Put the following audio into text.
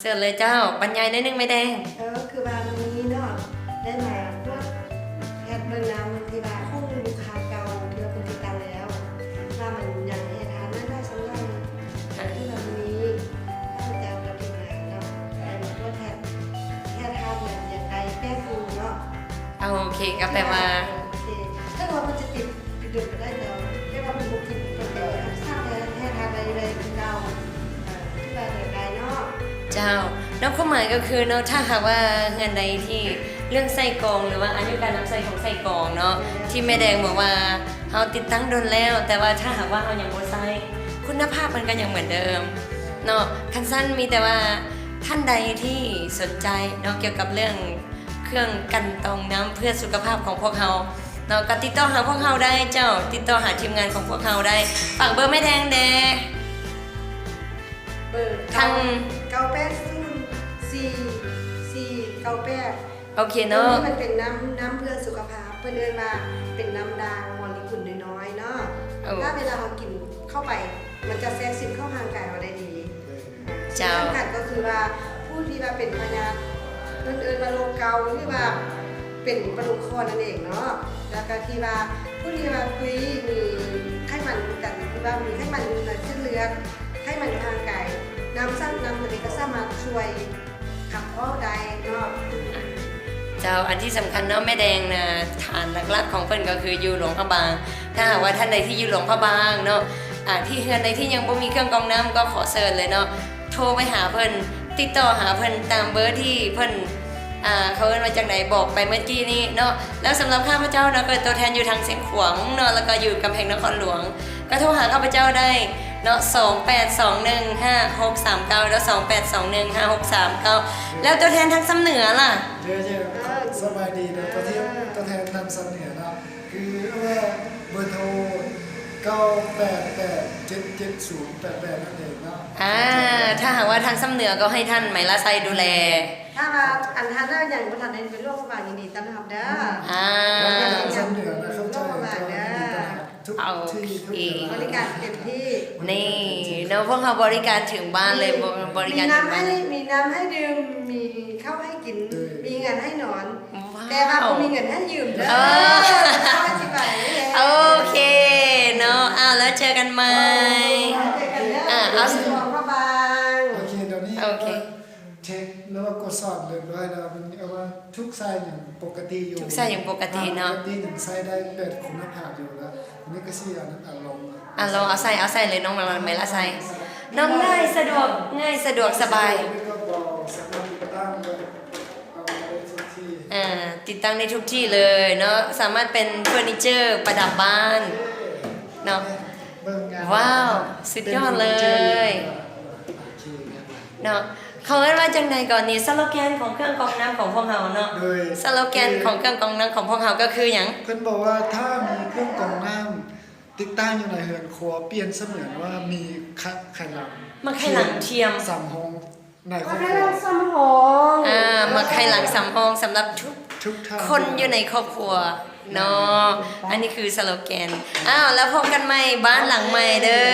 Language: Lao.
ເຊີນເລີຍເຈົ້າ, ບັນຍາຍໜ້ອຍໜຶ່ງແມ່ແດງ. ເອີ ຄືວ່າມື້ນີ້ເນາະ ໄດ້ມາກວດແທດເບິ່ງນຳທີ່ວ່າຂອງລູກຄ້າເກົ່າທີ່ວ່າເພິ່ນຕິດຕັ້ງແລ້ວ ວ່າມັນຍັງແຮ່ທາດຫຼາຍສ່ຳໃດ. ຄືວ່າມື້ນີ້ຂ້າພະເຈົ້າກັບທີມງານເນາະ ໄດ້ມາກວດແທດ ແຮ່ທາດຍັງ ຍັງໄດ້ແປດຮູເນາະ. ເອົາ ໂອເຄ ກໍແປວ່າ ໂອເຄ ຖ້າວ່າມັນຈະຕິດ ເດີນໄປໄດ້ແລ້ວ ແຕ່ວ່າເພິ່ນບໍ່ກິນ ເພິ່ນກໍຮັກສາແຮ່ທາດໄດ້ ໄດ້ຄືເກົ່າ ເອີ ຖືວ່າເດີນໄດ້ເນາະ. ເຈົ້າ ເນາະ ຄວາມໝາຍກໍຄືເນາະ ຖ້າຫາກວ່າເຮືອນໃດທີ່ເລື່ອງໃສ່ກອງ ຫຼືວ່າອາຍຸການນຳໃຊ້ຂອງໃສ່ກອງເນາະ ແມ່ນ ທີ່ແມ່ແດງບອກວ່າເຮົາຕິດຕັ້ງດົນແລ້ວ ແຕ່ວ່າຖ້າຫາກວ່າເຮົາຍັງບໍ່ໃຊ້ ຄຸນນະພາບມັນກໍຍັງເໝືອນເດີມເນາະ. ຄັນຊັ້ນມີແຕ່ວ່າທ່ານໃດທີ່ສົນໃຈເນາະ ກ່ຽວກັບເລື່ອງ ເຄື່ອງກັ່ນຕອງນ້ຳເພື່ອສຸຂະພາບຂອງພວກເຮົາເນາະ ກໍຕິດຕໍ່ຫາພວກເຮົາໄດ້ເຈົ້າ, ຕິດຕໍ່ຫາທີມງານຂອງພວກເຮົາໄດ້. ຝາກເບີແມ່ແດງແດ່. ເບີທາງ ເກົ້າແປດສູນ ສີ່ສີ່ເກົ້າແປດ. ໂອເຄເນາະ. ໂຕນີ້ມັນເປັນນ້ຳ ນ້ຳເພື່ອສຸຂະພາບ, ເພິ່ນເອີ້ນວ່າເປັນນ້ຳດ່າງໂມເລກຸນນ້ອຍໆເນາະ. ໂອ້ ຖ້າເວລາເຮົາກິນເຂົ້າໄປ ມັນຈະແຊກຊຶມເຂົ້າຮ່າງກາຍເຮົາໄດ້ດີ. ເຈົ້າ ທີ່ສຳຄັນກໍຄືວ່າ ຜູ້ທີ່ວ່າເປັນພະຍາດ ເພິ່ນເອີ້ນວ່າໂລກເກົາ ຫຼືວ່າເປັນປະດູກຄໍນັ້ນເອງເນາະ, ແລ້ວກໍທີ່ວ່າຜູ້ທີ່ວ່າຄຸຍ ມີໄຂມັນ ທີ່ວ່າມີໄຂມັນຢູ່ໃນເສັ້ນເລືອດ ໄຂມັນຢູ່ທາງກາຍ ນ້ຳສັງ ນ້ຳໂຕນີ້ກໍສາມາດຊ່ວຍຂັບອອກໄດ້ເນາະ. ເຈົ້າ ອັນທີ່ສຳຄັນເນາະ ແມ່ແດງນະ ຖານຫຼັກໆຂອງເພິ່ນກໍຄືຢູ່ຫຼວງພະບາງ. ຖ້າຫາກວ່າທ່ານໃດທີ່ຢູ່ຫຼວງພະບາງເນາະ ອາ ທີ່ເຮືອນໃດທີ່ຍັງບໍ່ມີເຄື່ອງກອງນ້ຳ ກໍຂໍເຊີນເລີຍເນາະ ໂທໄປຫາເພິ່ນ ຕິດຕໍ່ຫາເພິ່ນຕາມເບີທີ່ເພິ່ນ ອາ ເຂົາເອີ້ນວ່າຈັ່ງໃດ ບອກໄປເມື່ອກີ້ນີ້ເນາະ. ແລ້ວສຳລັບຂ້າພະເຈົ້າເນາະ ກໍຕົວແທນຢູ່ທາງຊຽງຂວາງເນາະ ແລ້ວກໍຢູ່ກຳແພງນະຄອນຫຼວງ ກໍໂທຫາຂ້າພະເຈົ້າໄດ້ເນາະ ສອງແປດສອງໜຶ່ງຫ້າຫົກສາມເກົ້າ ແລ້ວ ສອງແປດສອງໜຶ່ງຫ້າຫົກສາມເກົ້າ. ແລ້ວຕົວແທນທາງຊຳເໜືອລະ? ເຈົ້າ ເຈົ້າ ສະບາຍດີເນາະ ຕົວແທນ ຕົວແທນທາງຊຳເໜືອເນາະ ຄືວ່າເບີໂທ ເກົ້າແປດແປດເຈັດເຈັດສູນແປດແປດນັ້ນເອງເນາະ. ອາ ຖ້າຫາກວ່າທາງຊຳເໜືອກໍໃຫ້ທ່ານໄມລາໄຊດູແລ. ຖ້າວ່າອັນທ່ານໃດຍັງບໍ່ທັນໄດ້ເປັນຫຼວງພະບາງ ຍິນດີຕ້ອນຮັບເດີ. ອາ ທາງຊຳເໜືອນະ ເຂົ້າໃຈ ຍິນດີຕ້ອນຮັບທຸກທີ່ ທຸກເວລາ ໂອເຄ ບໍລິການເຕັມທີ່. ນີ້ເນາະ ພວກເຮົາບໍລິການເຖິງບ້ານເລີຍ ບໍ ບໍລິການເຖິງບ້ານ. ມີນ້ຳໃຫ້ ມີນ້ຳໃຫ້ດື່ມ ມີເຂົ້າໃຫ້ກິນ ມີເງິນໃຫ້ນອນ ແຕ່ວ່າບໍ່ມີເງິນໃຫ້ຢືມເດີ. ເອີ ເອົາອະທິບາຍໄວ້ແລ້ວ. ໂອເຄເນາະ ອ້າວ ແລ້ວເຈີກັນໃໝ່. ເຈີກັນເດີ ອາ ເອົາ ຫຼວງພະບາງ. ໂອເຄ ດຽວນີ້ ໂອເຄ ເຊັກ ຫຼືວ່າກວດສອບຮຽບຮ້ອຍແລ້ວ ມັນເອີ້ນວ່າທຸກສາຍຍັງປົກກະຕິຢູ່ ທຸກສາຍຍັງປົກກະຕິເນາະ ປົກກະຕິຍັງໃຊ້ໄດ້ແບບຄຸນນະພາບຢູ່. ລະນີ້ກໍຊິອັນນັ້ນ ອັນລອງ ອາ ລອງເອົາໃສ່ ເອົາໃສ່ເລີຍ ນ້ອງໄມລາໄຊ. ນ້ອງງ່າຍສະດວກ ງ່າຍສະດວກສະບາຍ ສາມາດຕິດຕັ້ງໄດ້ ເອົາໄດ້ທຸກທີ່ ອາ ຕິດຕັ້ງໄດ້ທຸກທີ່ເລີຍເນາະ ສາມາດເປັນເຟີນີເຈີປະດັບບ້ານເນາະ. ເບິ່ງງານ ວ້າວ ສຸດຍອດເລີຍ ເນາະ. ເຂົາເອີ້ນວ່າຈັ່ງໃດກ່ອນນີ້ ສະໂລແກນຂອງເຄື່ອງກອງນ້ຳຂອງພວກເຮົາເນາະ? ໂດຍ ສະໂລແກນຂອງເຄື່ອງກອງນ້ຳຂອງພວກເຮົາກໍຄືຫຍັງ? ເພິ່ນບອກວ່າ ຖ້າມີເຄື່ອງກອງນ້ຳຕິດຕັ້ງຢູ່ໃນເຮືອນຄົວ ປ່ຽນສະເໝືອນວ່າມີໄຂ ໄຂຫຼັງ ໝາກໄຂ່ຫຼັງທຽມ ສຳຮອງໃນຄອບຄົວ ໝາກໄຂ່ຫຼັງສຳຮອງ ອາ ໝາກໄຂ່ຫຼັງສຳຮອງສຳລັບທຸກ ທຸກທ່ານ ຄົນຢູ່ໃນຄອບຄົວເນາະ. ອັນນີ້ຄືສະໂລແກນ. ອ້າວ ແລ້ວພົບກັນໃໝ່ບ້ານຫຼັງໃໝ່ເດີ.